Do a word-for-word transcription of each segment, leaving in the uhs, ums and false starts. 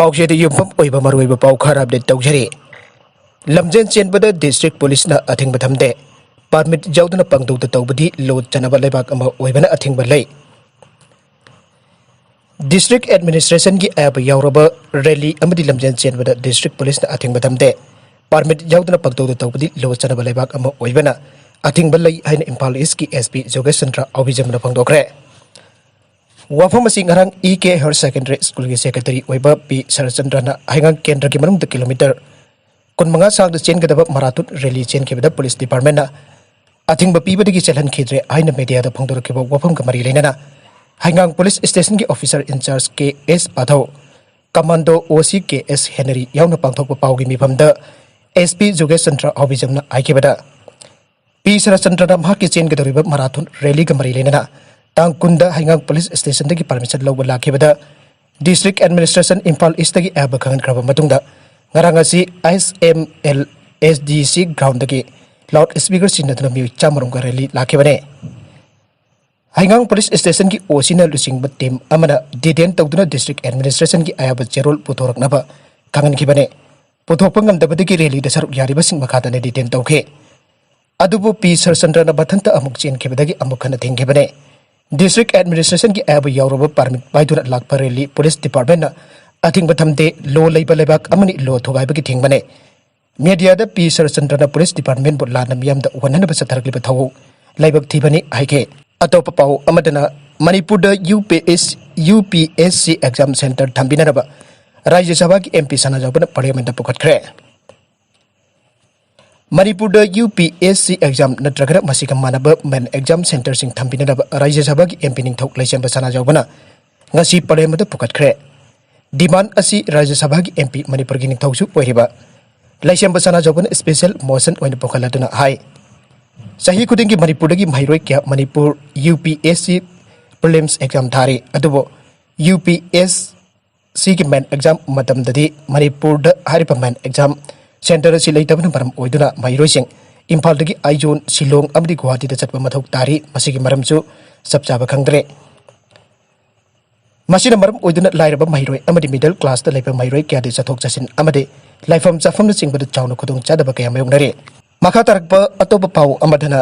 ꯄꯥꯎꯆꯦꯗ ꯌꯨꯝꯐꯝ ꯑꯣꯏꯕ ꯃꯔꯨꯑꯣꯏꯕ ꯄꯥꯎ ꯈꯔ ꯑꯞꯗꯦꯠ ꯇꯧꯖꯔꯤ꯫ ꯂꯝꯖꯦꯟ ꯆꯦꯟꯕꯗ ꯗꯤꯁꯇ꯭ꯔꯤꯛ ꯄꯨꯂꯤꯁꯅ ꯑꯊꯤꯡꯕ ꯊꯝꯗꯦ꯫ ꯄꯥꯔꯃꯤꯠ ꯌꯥꯎꯗꯅ ꯄꯥꯡꯇꯧꯗ ꯇꯧꯕꯗꯤ ꯂꯣ ꯆꯠꯅꯕ ꯂꯩꯕꯥꯛ ꯑꯃ ꯑꯣꯏꯕꯅ ꯑꯊꯤꯡꯕ ꯂꯩ꯫ ꯗꯤꯁꯇ꯭ꯔꯤꯛ ꯑꯦꯗꯃꯤꯅꯤꯁꯇ꯭ꯔꯦꯁꯟꯒꯤ ꯑꯌꯥꯕ ꯌꯥꯎꯔꯕ ꯔꯦꯂꯤ ꯑꯃꯗꯤ ꯂꯝꯖꯦꯟ ꯆꯦꯟꯕꯗ ꯗꯤꯁꯇ꯭ꯔꯤꯛ ꯄꯨꯂꯤꯁꯅ ꯑꯊꯤꯡꯕ ꯊꯝꯗꯦ꯫ ꯄꯥꯔꯃꯤꯠ ꯌꯥꯎꯗꯅ ꯄꯥꯡꯇꯧꯗ ꯇꯧꯕꯗꯤ ꯂꯣ ꯆꯠꯅꯕ ꯂꯩꯕꯥꯛ ꯑꯃ ꯑꯣꯏꯕꯅ ꯑꯊꯤꯡꯕ ꯂꯩ ꯍꯥꯏꯅ ꯏꯝꯐꯥꯜ ꯏꯁꯀꯤ ꯑꯦꯁ ꯄꯤ ꯖꯣꯒꯦꯁ ꯆꯟꯗ꯭ꯔ ꯑꯍꯨꯕꯤꯖꯝꯅ ꯐꯣꯡꯗꯣꯛꯈ꯭ꯔꯦ꯫ ꯋꯥꯐꯝ ꯑꯁꯤ ꯉꯔꯥꯡ ꯏ ꯀꯦ ꯍꯥꯌꯔ ꯁꯦꯀꯦꯟꯗꯔꯤ ꯁ꯭ꯀꯨꯜꯒꯤ ꯁꯦꯀ꯭ꯔꯦꯇꯔꯤ ꯑꯣꯏꯕ ꯄꯤ ꯁꯔꯠꯆꯟꯗ꯭ꯔꯅ ꯍꯩꯉꯥꯡ ꯀꯦꯟꯗ꯭ꯔꯒꯤ ꯃꯅꯨꯡꯗ ꯀꯤꯂꯣꯃꯤꯇꯔ ꯀꯨꯟꯃꯉꯥ ꯁꯥꯡꯅ ꯆꯦꯟꯒꯗꯕ ꯃꯔꯥꯊꯣꯟ ꯔꯦꯂꯤ ꯆꯦꯟꯈꯤꯕꯗ ꯄꯨꯂꯤꯁ ꯗꯤꯄꯥꯔꯠꯃꯦꯟꯅ ꯑꯊꯤꯡꯕ ꯄꯤꯕꯗꯒꯤ ꯆꯦꯜꯍꯟꯈꯤꯗ꯭ꯔꯦ ꯍꯥꯏꯅ ꯃꯦꯗꯤꯌꯥꯗ ꯐꯣꯡꯗꯣꯔꯛꯈꯤꯕ ꯋꯥꯐꯝꯒ ꯃꯔꯤ ꯂꯩꯅꯅ ꯍꯩꯉꯥꯡ ꯄꯨꯂꯤꯁ ꯁ꯭ꯇꯦꯁꯟꯒꯤ ꯑꯣꯐꯤꯁꯔ ꯏꯟꯆꯥꯔꯖ ꯀꯦ ꯑꯦꯁ ꯄꯥꯊꯧ, ꯀꯃꯥꯟꯗꯣ ꯑꯣ ꯁꯤ ꯀꯦ ꯑꯦꯁ ꯍꯦꯅꯔꯤ ꯌꯥꯎꯅ ꯄꯥꯡꯊꯣꯛꯄ ꯄꯥꯎꯒꯤ ꯃꯤꯐꯝꯗ ꯑꯦꯁ ꯄꯤ ꯖꯣꯒꯦꯁ ꯆꯟꯗ꯭ꯔ ꯑꯍꯨꯕꯤꯖꯝꯅ ꯍꯥꯏꯈꯤꯕꯗ, ꯄꯤ ꯁꯔꯠꯆꯟꯗ꯭ꯔꯅ ꯃꯍꯥꯛꯀꯤ ꯆꯦꯟꯒꯗꯧꯔꯤꯕ ꯃꯔꯥꯊꯣꯟ ꯔꯦꯂꯤꯒ ꯃꯔꯤ ꯂꯩꯅꯅ ꯇꯥꯡ ꯀꯨꯟꯗ ꯍꯩꯉꯥꯡ ꯄꯨꯂꯤꯁ ꯁ꯭ꯇꯦꯁꯟꯗꯒꯤ ꯄꯥꯔꯃꯤꯁꯟ ꯂꯧꯕ ꯂꯥꯛꯈꯤꯕꯗ ꯗꯤꯁꯇ꯭ꯔꯤꯛ ꯑꯦꯗꯃꯤꯅꯤꯁꯇ꯭ꯔꯦꯁꯟ ꯏꯝꯐꯥꯜ ꯏꯁꯇꯒꯤ ꯑꯌꯥꯕ ꯈꯪꯍꯟꯈ꯭ꯔꯕ ꯃꯇꯨꯡꯗ ꯉꯔꯥꯡ ꯑꯁꯤ ꯑꯥꯏ ꯑꯦꯁ ꯑꯦꯝ ꯑꯦꯜ ꯑꯦꯁ ꯗꯤ ꯁꯤ ꯒ꯭ꯔꯥꯎꯟꯗꯒꯤ ꯂꯥꯎꯗ ꯁ꯭ꯄꯤꯀꯔ ꯁꯤꯖꯤꯟꯅꯗꯨꯅ ꯃꯤꯑꯣꯏ ꯆꯥꯝꯃꯔꯣꯝꯒ ꯔꯦꯂꯤ ꯂꯥꯛꯈꯤꯕꯅꯤ꯫ ꯍꯩꯉꯥꯡ ꯄꯨꯂꯤꯁ ꯁ꯭ꯇꯦꯁꯟꯒꯤ ꯑꯣ ꯁꯤꯅ ꯂꯨꯆꯤꯡꯕ ꯇꯤꯝ ꯑꯃꯅ ꯗꯤꯇꯦꯟ ꯇꯧꯗꯨꯅ ꯗꯤꯁꯇ꯭ꯔꯤꯛ ꯑꯦꯗꯃꯤꯅꯤꯁꯇ꯭ꯔꯦꯁꯟꯒꯤ ꯑꯌꯥꯕ ꯆꯦꯔꯣꯜ ꯄꯨꯊꯣꯔꯛꯅꯕ ꯈꯪꯍꯟꯈꯤꯕꯅꯤ꯫ ꯄꯨꯊꯣꯛꯄ ꯉꯝꯗꯕꯗꯒꯤ ꯔꯦꯂꯤꯗ ꯁꯔꯨꯛ ꯌꯥꯔꯤꯕꯁꯤꯡ ꯃꯈꯥ ꯇꯥꯅ ꯗꯤꯇꯦꯟ ꯇꯧꯈꯤ꯫ ꯑꯗꯨꯕꯨ ꯄꯤ ꯁꯔꯠꯆꯟꯗ꯭ꯔꯅ ꯃꯊꯟꯇ ꯑꯃꯨꯛ ꯆꯦꯟꯈꯤꯕꯗꯒꯤ ꯑꯃꯨꯛ ꯍꯟꯅ ꯊꯤꯡꯈꯤꯕꯅꯤ꯫ ꯗꯤꯁꯇ꯭ꯔꯤꯛ ꯑꯦꯗꯃꯤꯅꯤꯁꯇ꯭ꯔꯦꯁꯟꯒꯤ ꯑꯌꯥꯕ ꯌꯥꯎꯔꯕ ꯄꯥꯔꯃꯤꯠ ꯄꯥꯏꯗꯨꯅ ꯂꯥꯛꯄ ꯔꯦꯂꯤ ꯄꯨꯂꯤꯁ ꯗꯤꯄꯥꯔꯠꯃꯦꯟꯅ ꯑꯊꯤꯡꯕ ꯊꯝꯗꯦ, ꯂꯣ ꯂꯩꯕ ꯂꯩꯕꯥꯛ ꯑꯃꯅꯤ, ꯂꯣ ꯊꯨꯒꯥꯏꯕꯒꯤ ꯊꯤꯡꯕꯅꯤ꯫ ꯃꯦꯗꯤꯌꯥꯗ ꯄꯤ ꯁꯔꯠꯆꯟꯗ꯭ꯔꯅ ꯄꯨꯂꯤꯁ ꯗꯤꯄꯥꯔꯠꯃꯦꯟꯕꯨ ꯂꯥꯟꯅ ꯃꯤꯌꯥꯝꯗ ꯎꯍꯟꯅꯅꯕ ꯆꯠꯊꯔꯛꯂꯤꯕ ꯊꯧꯑꯣꯡ ꯂꯥꯏꯕꯛ ꯊꯤꯕꯅꯤ ꯍꯥꯏꯈꯤ꯫ ꯑꯇꯣꯞꯄ ꯄꯥꯎ ꯑꯃꯗꯅ ꯃꯅꯤꯄꯨꯔꯗ U P S, U P S C exam centre ꯊꯝꯕꯤꯅꯅꯕ ꯔꯥꯖ꯭ꯌ ꯁꯚꯥꯒꯤ ꯑꯦꯝ ꯄꯤ ꯁꯅꯥꯖꯥꯎꯕꯅ ꯄꯥꯔꯂꯤꯌꯥꯃꯦꯟꯠꯇ ꯄꯨꯈꯠꯈ꯭ꯔꯦ꯫ ꯃꯅꯤꯄꯨꯔꯗ U P S C exam ꯅꯠꯇ꯭ꯔꯒꯅ ꯃꯁꯤꯒ ꯃꯥꯟꯅꯕ ꯃꯦꯟ ꯑꯦꯛꯖꯥꯝ ꯁꯦꯟꯇꯔꯁꯤꯡ ꯊꯝꯕꯤꯅꯅꯕ ꯔꯥꯖ꯭ꯌ ꯁꯚꯥꯒꯤ ꯑꯦꯝ ꯄꯤ ꯅꯤꯡꯊꯧ ꯂꯩꯁꯦꯝꯕ ꯁꯅꯥꯖꯥꯎꯕꯅ ꯉꯁꯤ ꯄꯥꯔꯂꯤꯌꯥꯃꯦꯟꯠꯇ ꯄꯨꯈꯠꯈ꯭ꯔꯦ꯫ ꯗꯤꯃꯥꯟ ꯑꯁꯤ ꯔꯥꯖ꯭ꯌ ꯁꯚꯥꯒꯤ ꯑꯦꯝ ꯄꯤ ꯃꯅꯤꯄꯨꯔꯒꯤ ꯅꯤꯡꯊꯧꯁꯨ ꯑꯣꯏꯔꯤꯕ ꯂꯩꯁꯦꯝꯕ ꯁꯅꯥꯖꯥꯎꯕꯅ ꯁ꯭ꯄꯦꯁꯦꯜ ꯃꯣꯁꯟ ꯑꯣꯏꯅ ꯄꯨꯈꯠꯂꯗꯨꯅ ꯍꯥꯏ꯫ ꯆꯍꯤ ꯈꯨꯗꯤꯡꯒꯤ ꯃꯅꯤꯄꯨꯔꯗꯒꯤ ꯃꯍꯩꯔꯣꯏ ꯀꯌꯥ Manipur U P S C prelims exam ꯊꯥꯔꯤ꯫ ꯑꯗꯨꯕꯨ ꯌꯨ ꯄꯤ ꯑꯦꯁ ꯁꯤꯒꯤ ꯃꯦꯟ ꯑꯦꯛꯖꯥꯝ ꯃꯇꯝꯗꯗꯤ ꯃꯅꯤꯄꯨꯔꯗ ꯍꯥꯏꯔꯤꯕ ꯃꯦꯟ ꯑꯦꯛꯖꯥꯝ ꯁꯦꯟꯇꯔ ꯑꯁꯤ ꯂꯩꯇꯕꯅ ꯃꯔꯝ ꯑꯣꯏꯗꯨꯅ ꯃꯍꯩꯔꯣꯏꯁꯤꯡ ꯏꯝꯐꯥꯜꯗꯒꯤ ꯑꯥꯏꯖꯣꯜ, ꯁꯤꯂꯣꯡ ꯑꯃꯗꯤ ꯒꯨꯋꯥꯍꯥꯇꯤꯗ ꯆꯠꯄ ꯃꯊꯧ ꯇꯥꯔꯤ꯫ ꯃꯁꯤꯒꯤ ꯃꯔꯝꯁꯨ ꯆꯞ ꯆꯥꯕ ꯈꯪꯗ꯭ꯔꯦ꯫ ꯃꯁꯤꯅ ꯃꯔꯝ ꯑꯣꯏꯗꯨꯅ ꯂꯥꯏꯔꯕ ꯃꯍꯩꯔꯣꯏ ꯑꯃꯗꯤ middle class ꯇ ꯂꯩꯕ ꯃꯍꯩꯔꯣꯏ ꯀꯌꯥꯗꯤ ꯆꯠꯊꯣꯛ ꯆꯠꯁꯤꯟ ꯑꯃꯗꯤ ꯂꯩꯐꯝ ꯆꯥꯐꯝꯅꯆꯤꯡꯕꯗ ꯆꯥꯎꯅ ꯈꯨꯗꯣꯡꯆꯥꯗꯕ ꯀꯌꯥ ꯃꯥꯌꯣꯛꯅꯔꯤ꯫ ꯃꯈꯥ ꯇꯥꯔꯛꯄ ꯑꯇꯣꯞꯄ ꯄꯥꯎ ꯑꯃꯗꯅ,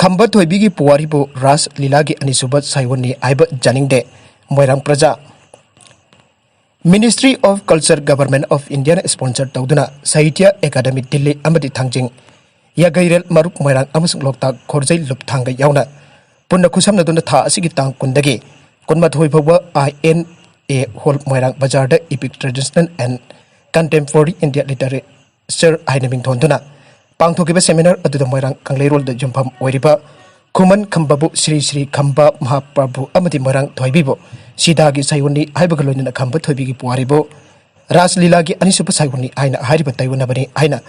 ꯈꯝꯕ ꯊꯣꯏꯕꯤꯒꯤ ꯄꯨꯋꯥꯔꯤꯕꯨ ꯔꯥꯁ ꯂꯤꯂꯥꯒꯤ ꯑꯅꯤꯁꯨꯕ ꯁꯥꯏꯑꯣꯟꯅꯤ ꯍꯥꯏꯕ ꯌꯥꯅꯤꯡꯗꯦ, ꯃꯣꯏꯔꯥꯡ ꯄ꯭ꯔꯖꯥ꯫ Ministry of Culture, Government of India ꯅ sponsor ꯇꯧꯗꯨꯅ ꯁꯥꯍꯤꯇ꯭ꯌ ꯑꯦꯀꯥꯗꯃꯤ ꯗꯤꯜꯂꯤ ꯑꯃꯗꯤ ꯊꯥꯡꯖꯤꯡ, ꯌꯥꯒꯩꯔꯦꯜ ꯃꯔꯨꯞ ꯃꯣꯏꯔꯥꯡ ꯑꯃꯁꯨꯡ ꯂꯣꯛꯇꯥꯛ ꯈꯣꯔꯖꯩ ꯂꯨꯞꯊꯥꯡꯒ ꯌꯥꯎꯅ ꯄꯨꯟꯅ ꯈꯨꯠꯁꯝꯅꯗꯨꯅ ꯊꯥ ꯑꯁꯤꯒꯤ ꯇꯥꯡ ꯀꯨꯟꯗꯒꯤ ꯀꯨꯟꯃꯥꯊꯣꯏ ꯐꯥꯎꯕ I N A Hall ꯃꯣꯏꯔꯥꯡ ꯕꯖꯥꯔꯗ Epic Traditional and Contemporary India Literature ꯍꯥꯏꯅ ꯃꯤꯡꯊꯣꯟꯗꯨꯅ ꯄꯥꯡꯊꯣꯛꯈꯤꯕ seminar ꯑꯗꯨꯗ ꯃꯣꯏꯔꯥꯡ ꯀꯪꯂꯩꯔꯣꯜꯗ ꯌꯨꯝꯐꯝ ꯑꯣꯏꯔꯤꯕ ꯈꯨꯃꯟ ꯈꯝꯕꯕꯨ ꯁ꯭ꯔꯤ ꯁ꯭ꯔꯤ ꯈꯝꯕ ꯃꯍꯥꯄ꯭ꯔꯚꯨ ꯑꯃꯗꯤ ꯃꯣꯏꯔꯥꯡ ꯊꯣꯏꯕꯤꯕꯨ ꯁꯤꯗꯥꯒꯤ ꯁꯥꯏꯑꯣꯟꯅꯤ ꯍꯥꯏꯕꯒ ꯂꯣꯏꯅꯅ ꯈꯝꯕ ꯊꯣꯏꯕꯤꯒꯤ ꯄꯨꯋꯥꯔꯤꯕꯨ ꯔꯥꯁ ꯂꯤꯂꯥꯒꯤ ꯑꯅꯤꯁꯨꯕ ꯁꯥꯏꯑꯣꯟꯅꯤ ꯍꯥꯏꯅ ꯍꯥꯏꯔꯤꯕ ꯇꯥꯏꯑꯣꯟꯅꯕꯅꯤ ꯍꯥꯏꯅ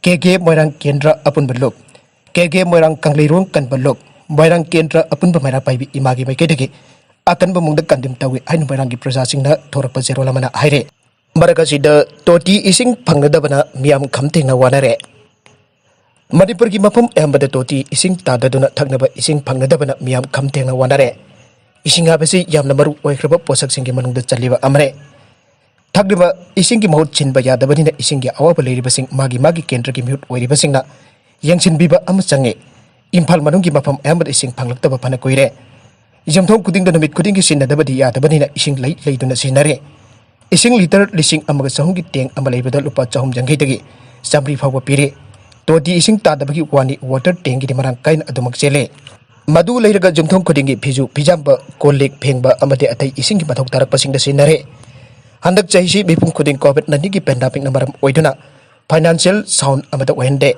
K K ꯃꯣꯏꯔꯥꯡ ꯀꯦꯟꯗ꯭ꯔ ꯑꯄꯨꯟꯕ ꯂꯨꯞ, K K ꯃꯣꯏꯔꯥꯡ ꯀꯪꯂꯩꯔꯣꯡ ꯀꯟꯕ ꯂꯨꯞ, ꯃꯣꯏꯔꯥꯡ ꯀꯦꯟꯗ꯭ꯔ ꯑꯄꯨꯟꯕ ꯃꯩꯔꯥ ꯄꯥꯏꯕꯤ ꯏꯃꯥꯒꯤ ꯃꯥꯏꯀꯩꯗꯒꯤ ꯑꯀꯟꯕ ꯃꯑꯣꯡꯗ condemn ꯇꯧꯏ ꯍꯥꯏꯅ ꯃꯣꯏꯔꯥꯡꯒꯤ ꯄ꯭ꯔꯖꯥꯁꯤꯡꯅ ꯊꯣꯔꯛꯄ ꯆꯦꯔꯣꯜ ꯑꯃꯅ ꯍꯥꯏꯔꯦ꯫ ꯃꯔꯛ ꯑꯁꯤꯗ ꯇꯣꯇꯤ ꯏꯁꯤꯡ ꯐꯪꯅꯗꯕꯅ ꯃꯤꯌꯥꯝ ꯈꯝ ꯊꯦꯡꯅ ꯋꯥꯅꯔꯦ꯫ ꯃꯅꯤꯄꯨꯔꯒꯤ ꯃꯐꯝ ꯑꯌꯥꯝꯕꯗ ꯇꯣꯇꯤ ꯏꯁꯤꯡ ꯇꯥꯗꯗꯨꯅ ꯊꯛꯅꯕ ꯏꯁꯤꯡ ꯐꯪꯅꯗꯕꯅ ꯃꯤꯌꯥꯝ ꯈꯝ ꯊꯦꯡꯅ ꯋꯥꯅꯔꯦ꯫ ꯏꯁꯤꯡ ꯍꯥꯏꯕꯁꯤ ꯌꯥꯝꯅ ꯃꯔꯨ ꯑꯣꯏꯈ꯭ꯔꯕ ꯄꯣꯠꯁꯛꯁꯤꯡꯒꯤ ꯃꯅꯨꯡꯗ ꯆꯜꯂꯤꯕ ꯑꯃꯅꯤ꯫ ꯊꯛꯅꯕ ꯏꯁꯤꯡꯒꯤ ꯃꯍꯨꯠ ꯁꯤꯟꯕ ꯌꯥꯗꯕꯅꯤꯅ ꯏꯁꯤꯡꯒꯤ ꯑꯋꯥꯕ ꯂꯩꯔꯤꯕꯁꯤꯡ ꯃꯥꯒꯤ ꯃꯥꯒꯤ ꯀꯦꯟꯗ꯭ꯔꯒꯤ ꯃꯤꯍꯨꯠ ꯑꯣꯏꯔꯤꯕꯁꯤꯡꯅ ꯌꯦꯡꯁꯤꯟꯕꯤꯕ ꯑꯃ ꯆꯪꯉꯤ꯫ ꯏꯝꯐꯥꯜ ꯃꯅꯨꯡꯒꯤ ꯃꯐꯝ ꯑꯌꯥꯝꯕꯗ ꯏꯁꯤꯡ ꯐꯪꯂꯛꯇꯕ ꯐꯅ ꯀꯨꯏꯔꯦ꯫ ꯌꯨꯝꯊꯣꯡ ꯈꯨꯗꯤꯡꯗ ꯅꯨꯃꯤꯠ ꯈꯨꯗꯤꯡꯒꯤ ꯁꯤꯖꯤꯟꯅꯗꯕꯗꯤ ꯌꯥꯗꯕꯅꯤꯅ ꯏꯁꯤꯡ ꯂꯩ ꯂꯩꯗꯨꯅ ꯁꯤꯖꯤꯟꯅꯔꯦ꯫ ꯏꯁꯤꯡ ꯂꯤꯇꯔ ꯂꯤꯁꯤꯡ ꯑꯃꯒ ꯆꯍꯨꯝꯒꯤ ꯇꯦꯡ ꯑꯃ ꯂꯩꯕꯗ ꯂꯨꯄꯥ ꯆꯍꯨꯝ ꯌꯥꯡꯈꯩꯗꯒꯤ ꯆꯥꯃꯔꯤ ꯐꯥꯎꯕ ꯄꯤꯔꯤ꯫ ꯇꯣꯇꯤ ꯏꯁꯤꯡ ꯇꯥꯗꯕꯒꯤ ꯋꯥꯅꯤ, ꯋꯥꯇꯔ ꯇꯦꯡꯒꯤꯗꯤ ꯃꯔꯥꯡ ꯀꯥꯏꯅ ꯑꯗꯨꯃꯛ ꯆꯦꯜꯂꯤ꯫ ꯃꯗꯨ ꯂꯩꯔꯒ ꯌꯨꯝꯊꯣꯡ ꯈꯨꯗꯤꯡꯒꯤ ꯐꯤꯖꯨ ꯐꯤꯖꯥꯝꯕ, ꯀꯣꯜ ꯂꯤꯛ ꯐꯦꯡꯕ ꯑꯃꯗꯤ ꯑꯇꯩ ꯏꯁꯤꯡꯒꯤ ꯃꯊꯧ ꯇꯥꯔꯛꯄꯁꯤꯡꯗ ꯁꯤꯖꯤꯟꯅꯔꯦ꯫ ꯍꯟꯗꯛ ꯆꯍꯤꯁꯤ ꯃꯤꯄꯨꯝ ꯈꯨꯗꯤꯡ COVID nineteen ꯒꯤ pandemic ꯅ ꯃꯔꯝ ꯑꯣꯏꯗꯨꯅ financial sound ꯑꯃꯠꯇ ꯑꯣꯏꯍꯟꯗꯦ꯫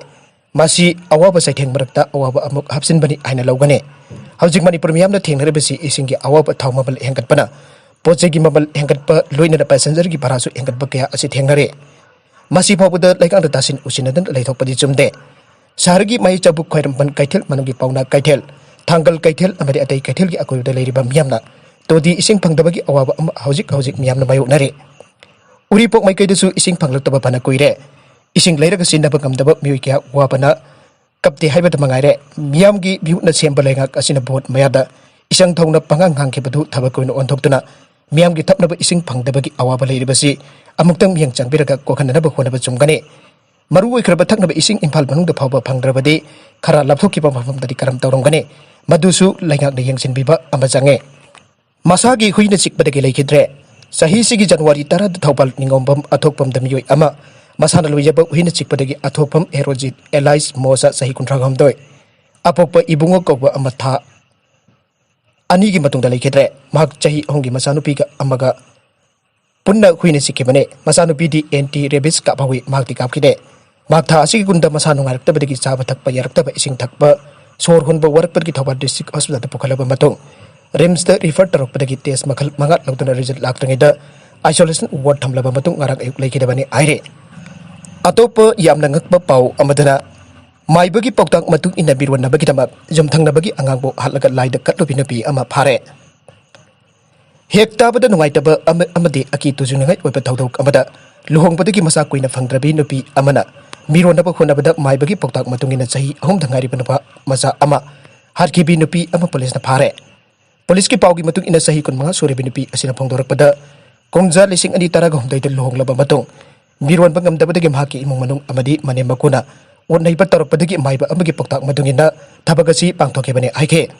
ꯃꯁꯤ ꯑꯋꯥꯕ ꯆꯩꯊꯦꯡ ꯃꯔꯛꯇ ꯑꯋꯥꯕ ꯑꯃꯨꯛ ꯍꯥꯞꯆꯤꯟꯕꯅꯤ ꯍꯥꯏꯅ ꯂꯧꯒꯅꯤ꯫ ꯍꯧꯖꯤꯛ ꯃꯅꯤꯄꯨꯔ ꯃꯤꯌꯥꯝꯅ ꯊꯦꯡꯅꯔꯤꯕꯁꯤ ꯏꯁꯤꯡꯒꯤ ꯑꯋꯥꯕ, ꯊꯥꯎ ꯃꯃꯜ ꯍꯦꯟꯒꯠꯄꯅ ꯄꯣꯠ ꯆꯩꯒꯤ ꯃꯃꯜ ꯍꯦꯟꯒꯠꯄ, ꯂꯣꯏꯅꯅ passenger ꯒꯤ ꯚꯔꯥꯁꯨ ꯍꯦꯟꯒꯠꯄ ꯀꯌꯥ ꯑꯁꯤ ꯊꯦꯡꯅꯔꯦ꯫ ꯃꯁꯤ ꯐꯥꯎꯕꯗ ꯂꯩꯉꯥꯛꯅ ꯇꯥꯁꯤꯟ ꯎꯁꯤꯟꯅꯗꯅ ꯂꯩꯊꯣꯛꯄꯗꯤ ꯆꯨꯝꯗꯦ꯫ ꯁꯍꯔꯒꯤ ꯃꯍꯩ ꯆꯕꯨꯛ, ꯈ꯭ꯋꯥꯏꯔꯝꯕꯟ ꯀꯩꯊꯦꯜ, ꯃꯅꯨꯡꯒꯤ ꯄꯥꯎꯅꯥ ꯀꯩꯊꯦꯜ, ꯊꯥꯡꯒꯜ ꯀꯩꯊꯦꯜ ꯑꯃꯗꯤ ꯑꯇꯩ ꯀꯩꯊꯦꯜꯒꯤ ꯑꯀꯣꯏꯕꯗ ꯂꯩꯔꯤꯕ ꯃꯤꯌꯥꯝꯅ ꯇꯣꯇꯤ ꯏꯁꯤꯡ ꯐꯪꯗꯕꯒꯤ ꯑꯋꯥꯕ ꯑꯃ ꯍꯧꯖꯤꯛ ꯍꯧꯖꯤꯛ ꯃꯤꯌꯥꯝꯅ ꯃꯥꯌꯣꯛꯅꯔꯤ꯫ ꯎꯔꯤꯄꯣꯛ ꯃꯥꯏꯀꯩꯗꯁꯨ ꯏꯁꯤꯡ ꯐꯪꯂꯛꯇꯕ ꯐꯅ ꯀꯨꯏꯔꯦ꯫ ꯏꯁꯤꯡ ꯂꯩꯔꯒ ꯁꯤꯖꯤꯟꯅꯕ ꯉꯝꯗꯕ ꯃꯤꯑꯣꯏ ꯀꯌꯥ ꯋꯥꯕꯅ ꯀꯞꯇꯦ ꯍꯥꯏꯕꯗ ꯃꯉꯥꯏꯔꯦ꯫ ꯃꯤꯌꯥꯝꯒꯤ ꯃꯤꯍꯨꯠꯅ ꯁꯦꯝꯕ ꯂꯩꯉꯥꯛ ꯑꯁꯤꯅ vote ꯃꯌꯥꯗ ꯏꯁꯪ ꯊꯧꯅ ꯄꯉꯥꯡ ꯉꯥꯡꯈꯤꯕꯗꯨ ꯊꯕꯛ ꯑꯣꯏꯅ ꯑꯣꯟꯊꯣꯛꯇꯨꯅ ꯃꯤꯌꯥꯝꯒꯤ ꯊꯛꯅꯕ ꯏꯁꯤꯡ ꯐꯪꯗꯕꯒꯤ ꯑꯋꯥꯕ ꯂꯩꯔꯤꯕꯁꯤ ꯑꯃꯨꯛꯇꯪ ꯃꯤꯠꯌꯦꯡ ꯆꯪꯕꯤꯔꯒ ꯀꯣꯛꯍꯟꯅꯅꯕ ꯍꯣꯠꯅꯕ ꯆꯨꯝꯒꯅꯤ꯫ ꯃꯔꯨ ꯑꯣꯏꯈ꯭ꯔꯕ ꯊꯛꯅꯕ ꯏꯁꯤꯡ ꯏꯝꯐꯥꯜ ꯃꯅꯨꯡꯗ ꯐꯥꯎꯕ ꯐꯪꯗ꯭ꯔꯕꯗꯤ ꯈꯔ ꯂꯥꯞꯊꯣꯛꯈꯤꯕ ꯃꯐꯝꯗꯗꯤ ꯀꯔꯝ ꯇꯧꯔꯝꯒꯅꯤ? ꯃꯗꯨꯁꯨ ꯂꯩꯉꯥꯛꯅ ꯌꯦꯡꯁꯤꯟꯕꯤꯕ ꯑꯃ ꯆꯪꯉꯦ꯫ ꯃꯁꯥꯒꯤ ꯍꯨꯏꯅ ꯆꯤꯛꯄꯗꯒꯤ ꯂꯩꯈꯤꯗ꯭ꯔꯦ꯫ ꯆꯍꯤꯁꯤꯒꯤ ꯖꯅꯋꯥꯔꯤ ꯇꯔꯥꯗ ꯊꯧꯕꯥꯜ ꯅꯤꯉꯣꯝꯕꯝ ꯑꯊꯣꯛꯄꯝꯗ ꯃꯤꯑꯣꯏ ꯑꯃ ꯃꯁꯥꯅ ꯂꯣꯏꯖꯕ ꯍꯨꯏꯅ ꯆꯤꯛꯄꯗꯒꯤ ꯑꯊꯣꯛꯄꯝ ꯍꯦꯔꯣꯖꯤꯠ ꯑꯦꯂꯥꯏꯁ ꯃꯣꯁꯥ ꯆꯍꯤ ꯀꯨꯟꯊ꯭ꯔꯥ ꯍꯨꯝꯗꯣꯏ, ꯑꯄꯣꯛꯄ ꯏꯕꯨꯡꯉꯣ ꯀꯧꯕ ꯑꯃ ꯊꯥ ꯑꯅꯤꯒꯤ ꯃꯇꯨꯡꯗ ꯂꯩꯈꯤꯗ꯭ꯔꯦ꯫ ꯃꯍꯥꯛ ꯆꯍꯤ ꯑꯍꯨꯝꯒꯤ ꯃꯆꯥꯅꯨꯄꯤꯒ ꯑꯃꯒ ꯄꯨꯟꯅ ꯍꯨꯏꯅ ꯆꯤꯛꯈꯤꯕꯅꯤ꯫ ꯃꯆꯥꯅꯨꯄꯤꯗꯤ ꯑꯦꯟꯇꯤ ꯔꯦꯕꯤꯁ ꯀꯥꯞꯍꯧꯏ, ꯃꯍꯥꯛꯇꯤ ꯀꯥꯞꯈꯤꯗꯦ꯫ ꯃꯍꯥꯛ ꯊꯥ ꯑꯁꯤꯒꯤ ꯀꯨꯟꯗ ꯃꯁꯥ ꯅꯨꯡꯉꯥꯏꯔꯛꯇꯕꯗꯒꯤ ꯆꯥꯕ ꯊꯛꯄ ꯌꯥꯔꯛꯇꯕ, ꯏꯁꯤꯡ ꯊꯛꯄ, ꯁꯣꯔ ꯍꯣꯟꯕ ꯋꯥꯔꯛꯄꯗꯒꯤ ꯊꯧꯕꯥꯜ ꯗꯤꯁꯇ꯭ꯔꯤꯛ ꯍꯣꯁꯄꯤꯇꯥꯜꯗ ꯄꯨꯈꯠꯂꯕ ꯃꯇꯨꯡ ꯔꯤꯝꯁꯇ ꯔꯤꯐꯔ ꯇꯧꯔꯛꯄꯗꯒꯤ ꯇꯦꯁ ꯃꯈꯜ ꯃꯉꯥ ꯂꯧꯗꯨꯅ ꯔꯤꯖꯜ ꯂꯥꯛꯇ꯭ꯔꯤꯉꯩꯗ ꯑꯥꯏꯁꯣꯂꯦꯁꯟ ꯋꯥꯔꯗ ꯊꯝꯂꯕ ꯃꯇꯨꯡ ꯉꯔꯥꯡ ꯑꯌꯨꯛ ꯂꯩꯈꯤꯗꯕꯅꯤ ꯍꯥꯏꯔꯤ꯫ ꯑꯇꯣꯞꯄ ꯌꯥꯝꯅ ꯉꯛꯄ ꯄꯥꯎ ꯑꯃꯗꯅ ꯃꯥꯏꯕꯒꯤ ꯄꯥꯎꯇꯥꯛ ꯃꯇꯨꯡ ꯏꯟꯅ ꯃꯤꯔꯣꯟꯅꯕꯒꯤꯗꯃꯛ ꯌꯨꯝꯊꯪꯅꯕꯒꯤ ꯑꯉꯥꯡꯕꯨ ꯍꯥꯠꯂꯒ ꯂꯥꯏꯗ ꯀꯠꯂꯨꯕꯤ ꯅꯨꯄꯤ ꯑꯃ ꯐꯥꯔꯦ꯫ ꯍꯦꯛ ꯇꯥꯕꯗ ꯅꯨꯡꯉꯥꯏꯇꯕ ꯑꯃ-, ꯑꯃꯗꯤ ꯑꯀꯤ ꯇꯨꯖꯨꯡꯅꯤꯡꯉꯥꯏ ꯑꯣꯏꯕ ꯊꯧꯗꯣꯛ ꯑꯃꯗ ꯂꯨꯍꯣꯡꯕꯗꯒꯤ ꯃꯆꯥ ꯀꯨꯏꯅ ꯐꯪꯗ꯭ꯔꯕꯤ ꯅꯨꯄꯤ ꯑꯃꯅ ꯃꯤꯔꯣꯟꯅꯕ ꯍꯣꯠꯅꯕꯗ ꯃꯥꯏꯕꯒꯤ ꯄꯥꯎꯇꯥꯛ ꯃꯇꯨꯡ ꯏꯟꯅ ꯆꯍꯤ ꯑꯍꯨꯝꯗ ꯉꯥꯏꯔꯤꯕ ꯅꯨꯄꯥ ꯃꯆꯥ ꯑꯃ ꯍꯥꯠꯈꯤꯕꯤ ꯅꯨꯄꯤ ꯑꯃ ꯄꯨꯂꯤꯁꯅ ꯐꯥꯔꯦ꯫ ꯄꯨꯂꯤꯁꯀꯤ ꯄꯥꯎꯒꯤ ꯃꯇꯨꯡ ꯏꯟꯅ ꯆꯍꯤ ꯀꯨꯟꯃꯉꯥ ꯁꯨꯔꯕꯤ ꯅꯨꯄꯤ ꯑꯁꯤꯅ ꯐꯣꯡꯗꯣꯔꯛꯄꯗ, ꯀꯨꯝꯖꯥ ꯂꯤꯁꯤꯡ ꯑꯅꯤ ꯇꯔꯥꯒ ꯍꯨꯝꯗꯣꯏꯗ ꯂꯨꯍꯣꯡꯂꯕ ꯃꯇꯨꯡ ꯃꯤꯔꯣꯟꯕ ꯉꯝꯗꯕꯗꯒꯤ ꯃꯍꯥꯛꯀꯤ ꯏꯃꯨꯡ ꯃꯅꯨꯡ ꯑꯃꯗꯤ ꯃꯅꯦꯝ ꯃꯀꯨꯅ ꯑꯣꯠ ꯅꯩꯕ ꯇꯧꯔꯛꯄꯗꯒꯤ ꯃꯥꯏꯕ ꯑꯃꯒꯤ ꯄꯥꯎꯇꯥꯛ ꯃꯇꯨꯡ ꯏꯟꯅ ꯊꯕꯛ ꯑꯁꯤ ꯄꯥꯡꯊꯣꯛꯈꯤꯕꯅꯤ ꯍꯥꯏꯈꯤ꯫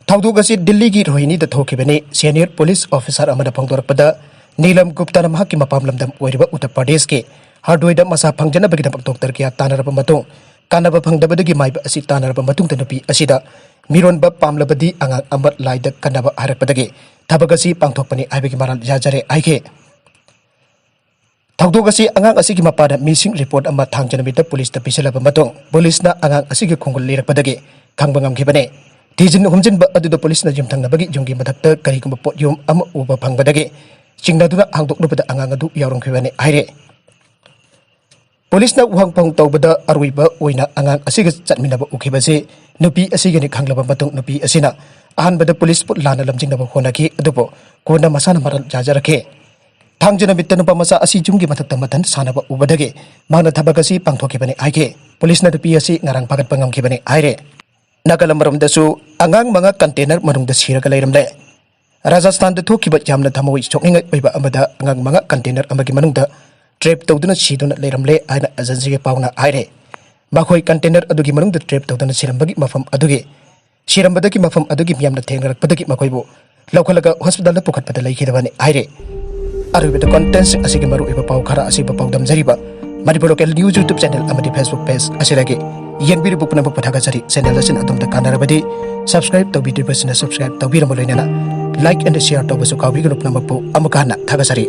ꯊꯧꯗꯣꯛ ꯑꯁꯤ ꯗꯤꯜꯂꯤꯒꯤ ꯔꯣꯍꯤꯅꯤꯗ ꯊꯣꯛꯈꯤꯕꯅꯤ꯫ ꯁꯦꯅꯤꯌꯔ ꯄꯨꯂꯤꯁ ꯑꯣꯐꯤꯁꯥꯔ ꯑꯃꯅ ꯐꯣꯡꯗꯣꯔꯛꯄꯗ, ꯅꯤꯂꯝ ꯒꯨꯞꯇꯥꯅ ꯃꯍꯥꯛꯀꯤ ꯃꯄꯥꯝ ꯂꯝꯗꯝ ꯑꯣꯏꯔꯤꯕ ꯎꯠꯇꯔ ꯄ꯭ꯔꯗꯦꯁꯀꯤ ꯍꯥꯔꯗꯣꯏꯗ ꯃꯁꯥ ꯐꯪꯖꯅꯕꯒꯤꯗꯃꯛ ꯗꯣꯛꯇꯔ ꯀꯌꯥ ꯇꯥꯟꯅꯔꯕ ꯃꯇꯨꯡ, ꯀꯥꯟꯅꯕ ꯐꯪꯗꯕꯗꯒꯤ ꯃꯥꯏꯕ ꯑꯁꯤ ꯇꯥꯟꯅꯔꯕ ꯃꯇꯨꯡꯗ ꯅꯨꯄꯤ ꯑꯁꯤꯗ ꯃꯤꯔꯣꯟꯕ ꯄꯥꯝꯂꯕꯗꯤ ꯑꯉꯥꯡ ꯑꯃ ꯂꯥꯏꯗ ꯀꯟꯅꯕ ꯍꯥꯏꯔꯛꯄꯗꯒꯤ ꯊꯕꯛ ꯑꯁꯤ ꯄꯥꯡꯊꯣꯛꯄꯅꯤ ꯍꯥꯏꯕꯒꯤ ꯃꯔꯥꯜ ꯌꯥꯖꯔꯦ ꯍꯥꯏꯈꯤ꯫ ꯊꯧꯗꯣꯛ ꯑꯁꯤ ꯑꯉꯥꯡ ꯑꯁꯤꯒꯤ ꯃꯄꯥꯅ ꯃꯤꯁꯤꯡ ꯔꯤꯄꯣꯔꯠ ꯑꯃ ꯊꯥꯡꯖ ꯅꯨꯃꯤꯠꯇ ꯄꯨꯂꯤꯁꯇ ꯄꯤꯁꯤꯜꯂꯕ ꯃꯇꯨꯡ, ꯄꯨꯂꯤꯁꯅ ꯑꯉꯥꯡ ꯑꯁꯤꯒꯤ ꯈꯣꯡꯒꯨꯜ ꯂꯤꯔꯛꯄꯗꯒꯤ ꯈꯪꯕ ꯉꯝꯈꯤꯕꯅꯤ꯫ ꯊꯤꯖꯤꯟ ꯍꯨꯝꯖꯤꯟꯕ ꯑꯗꯨꯗ ꯄꯨꯂꯤꯁꯅ ꯌꯨꯝꯊꯪꯅꯕꯒꯤ ꯌꯨꯝꯒꯤ ꯃꯊꯛꯇ ꯀꯔꯤꯒꯨꯝꯕ ꯄꯣꯠꯌꯣꯝ ꯑꯃ ꯎꯕ ꯐꯪꯕꯗꯒꯤ ꯆꯤꯡꯅꯗꯨꯅ ꯍꯥꯡꯗꯣꯛꯂꯨꯕꯗ ꯑꯉꯥꯡ ꯑꯗꯨ ꯌꯥꯎꯔꯝꯈꯤꯕꯅꯤ ꯍꯥꯏꯔꯦ꯫ ꯄꯨꯂꯤꯁꯅ ꯋꯥꯍꯪ ꯐꯥꯎ ꯇꯧꯕꯗ ꯑꯔꯣꯏꯕ ꯑꯣꯏꯅ ꯑꯉꯥꯡ ꯑꯁꯤꯒ ꯆꯠꯃꯤꯟꯅꯕ ꯎꯈꯤꯕꯁꯤ ꯅꯨꯄꯤ ꯑꯁꯤꯒꯤꯅꯤ ꯈꯪꯂꯕ ꯃꯇꯨꯡ, ꯅꯨꯄꯤ ꯑꯁꯤꯅ ꯑꯍꯥꯟꯕꯗ ꯄꯨꯂꯤꯁꯄꯨ ꯂꯥꯟꯅ ꯂꯝꯖꯤꯡꯅꯕ ꯍꯣꯠꯅꯈꯤ, ꯑꯗꯨꯕꯨ ꯀꯣꯟꯅ ꯃꯁꯥꯅ ꯃꯔꯥꯜ ꯌꯥꯖꯔꯛꯈꯤ꯫ ꯊꯥꯡꯖ ꯅꯨꯃꯤꯠꯇ ꯅꯨꯄꯥ ꯃꯆꯥ ꯑꯁꯤ ꯌꯨꯝꯒꯤ ꯃꯊꯛꯇ ꯃꯊꯟ ꯁꯥꯟꯅꯕ ꯎꯕꯗꯒꯤ ꯃꯍꯥꯛꯅ ꯊꯕꯛ ꯑꯁꯤ ꯄꯥꯡꯊꯣꯛꯈꯤꯕꯅꯤ ꯍꯥꯏꯈꯤ꯫ ꯄꯨꯂꯤꯁꯅ ꯅꯨꯄꯤ ꯑꯁꯤ ꯉꯔꯥꯡ ꯐꯥꯒꯠꯄ ꯉꯝꯈꯤꯕꯅꯤ ꯍꯥꯏꯔꯦ꯫ ꯅꯥꯒꯥꯂꯝ ꯃꯔꯣꯝꯗꯁꯨ ꯑꯉꯥꯡ ꯃꯉꯥ ꯀꯟꯇꯦꯅꯔ ꯃꯅꯨꯡꯗ ꯁꯤꯔꯒ ꯂꯩꯔꯝꯂꯦ꯫ ꯔꯥꯖꯁꯊꯥꯟꯗ ꯊꯣꯛꯈꯤꯕ ꯌꯥꯝꯅ ꯊꯃꯣꯏ ꯁꯣꯛꯅꯤꯡꯉꯥꯏ ꯑꯣꯏꯕ ꯑꯃꯗ ꯑꯉꯥꯡ ꯃꯉꯥ ꯀꯟꯇꯦꯅꯔ ꯑꯃꯒꯤ ꯃꯅꯨꯡꯗ ꯇ꯭ꯔꯦꯞ ꯇꯧꯗꯨꯅ ꯁꯤꯗꯨꯅ ꯂꯩꯔꯝꯂꯦ ꯍꯥꯏꯅ ꯑꯦꯖꯦꯟꯁꯤꯒꯤ ꯄꯥꯎꯅ ꯍꯥꯏꯔꯦ꯫ ꯃꯈꯣꯏ ꯀꯟꯇꯦꯅꯔ ꯑꯗꯨꯒꯤ ꯃꯅꯨꯡꯗ ꯇ꯭ꯔꯦꯞ ꯇꯧꯗꯨꯅ ꯁꯤꯔꯝꯕꯒꯤ ꯃꯐꯝ ꯑꯗꯨꯒꯤ ꯁꯤꯔꯝꯕꯗꯒꯤ ꯃꯐꯝ ꯑꯗꯨꯒꯤ ꯃꯤꯌꯥꯝꯅ ꯊꯦꯡꯅꯔꯛꯄꯗꯒꯤ ꯃꯈꯣꯏꯕꯨ ꯂꯧꯈꯠꯂꯒ ꯍꯣꯁꯄꯤꯇꯥꯜꯗ ꯄꯨꯈꯠꯄꯗ ꯂꯩꯈꯤꯗꯕꯅꯤ ꯍꯥꯏꯔꯦ꯫ ꯑꯔꯣꯏꯕꯗ ꯀꯣꯟꯇꯦꯟꯁꯤꯡ ꯑꯁꯤꯒꯤ ꯃꯔꯨꯑꯣꯏꯕ ꯄꯥꯎ ꯈꯔ ꯑꯁꯤꯕꯨ ꯄꯥꯎꯗꯝꯖꯔꯤꯕ Manipur local news YouTube channel ꯑꯃꯗꯤ ꯐꯦꯁꯕꯨꯛ ꯄꯦꯖ ꯑꯁꯤꯗꯒꯤ ꯌꯦꯡꯕꯤꯔꯤꯕ ꯄꯨꯝꯅꯃꯛꯄꯨ ꯊꯥꯒꯠꯆꯔꯤ꯫ ꯆꯦꯅꯦꯜ ꯑꯁꯤꯅ ꯑꯗꯣꯝꯗ ꯀꯥꯟꯅꯔꯕꯗꯤ ꯁꯕꯁꯀ꯭ꯔꯥꯏꯕ ꯇꯧꯕꯤꯗ꯭ꯔꯤꯕꯁꯤꯡꯅ ꯁꯕꯁꯀ꯭ꯔꯥꯏꯕ ꯇꯧꯕꯤꯔꯝꯕ ꯂꯣꯏꯅꯅ ꯂꯥꯏꯛ ꯑꯦꯟ ꯁꯤꯌꯔ ꯇꯧꯕꯁꯨ ꯀꯥꯎꯕꯤꯒꯅꯨ꯫ ꯄꯨꯝꯅꯃꯛꯄꯨ ꯑꯃꯨꯛꯀ ꯍꯟꯅ ꯊꯥꯒꯠꯆꯔꯤ꯫